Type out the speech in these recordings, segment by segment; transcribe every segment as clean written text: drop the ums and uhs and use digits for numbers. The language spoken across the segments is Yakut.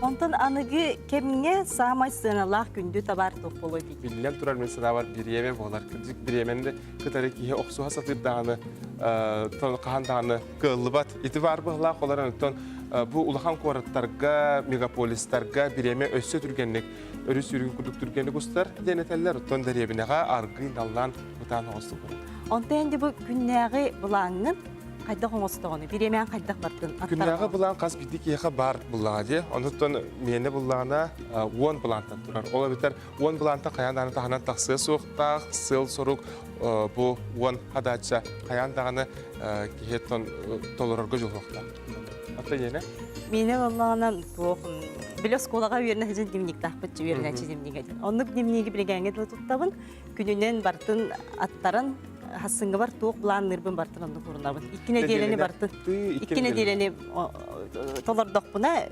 Онтон аныгы кэмҥэ саамай сыаналаах күндү табаар туох буолуой дии? Биллэн турар, мин санаабар, бириэмэ буолар. Кырдьык, бириэмэни кытары киһи охсуһа сатыыр даҕаны, хаһан даҕаны кыаллыбат. Ити баар быһылаах олорон, оттон бу улахан куораттарга, мегаполистарга бириэмэ өссө түргэнник, өрүс сүүрүгүн курдук түргэнник устар диэн этэллэр. Оттон дэриэбинэҕэ аргыый наллаан бытаан оҕустук. Онтон эн бу күннээҕи былааҥҥын хайдах оҥостоҕуну, бириэмэҥ хайдах бардын? Күннээҕи былаан хас биирдии киһиэхэ баар буллаҕа дии. Онуттан миэнэ буллаҕына 10 былаантан турар. Ол эбэтэр 10 былаантан хайаан даҕаны таһынан тахсыа суохтаах, сыал-сорук бу 10 хадаачча хайаан даҕаны киһи толорорго дьулуһуохтаах. Ата иэнэ? Миэнэ буоллаҕына туох били оскуолаҕа үөрэнэ сылдьан дневниктаахпыт үөрэнээччи дневнигэ диэн. Оннук дневниги билигээҥҥэ дылы туттабын. Күнүнэн бартын аттаран хассыҥҥабар туох былаанныырбын бартын оннук урунабын. Икки нэдиэлэни бартын. Икки нэдиэлэни толордохпуна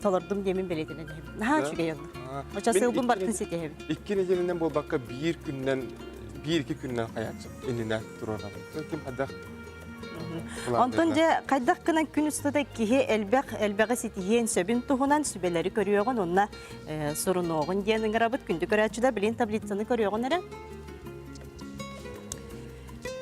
толордум диэмин бэлиэтэнэн иһэбин. Наһаа үчүгэй оннук. Оча сылбын бартын ситиһэбин. Икки нэдиэлэнэн буолбакка биир күннэн биир-икки күннэн хайааччы иннинэ туруорабын. Ким хайдах Онтон дьэ хайдах гынан күн устата киһи элбэх элбэҕи ситиһиэн сөбүн туһунан сүбэлэри көрүөҕүн уонна сурунуоҕун диэн ыҥырабыт. Күндү көрөөччүлэр, билин таблицаны көрүөҕүн эрэ.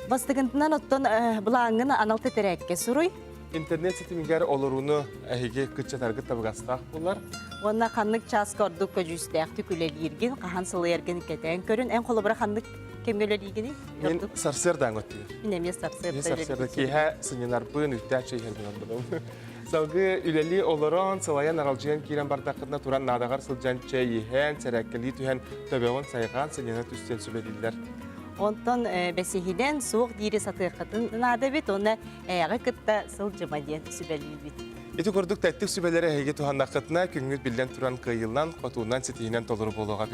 Бастакынтынан оттон былааҥҥын анал тэтэрээккэ суруй. Интернет ситимигэр олорууну эһиги кыччатаргыт табыгастаах буолар. Уонна ханнык чааска ордук көдьүүстээхтик үлэлииргин, хаһан сылайаргын кэтээн көрүн. Эн холобура ханнык кэмҥэ үлэлиигиний? Мин сарсыардааҥ өттүгэр. Мин эмиэ сарсыарда. Мин сарсыарда киэһэ сынньанарбын, үттээх чэй иһэрбин ордором. Салгыы үлэлии олорон, сылайан аралдьыйан киирэн бардаххытына туран наадаҕар сылдьан чэй иһэн, сэрээккэлии түһэн, төбөҕүн сайҕаан сынньана түстэн сүбэлииллэр. Онтон бэсиһинэн суох диири сатыаххытын наада эбит уонна ээҕи кытта сылдьыма диэн сүбэлиибит. Ити курдук тэттик сүбэлэри эһиги туһаннаххытына, күҥҥүт биллэн туран кыайыллан, хотуунан, ситиһинэн толору буолуоҕа.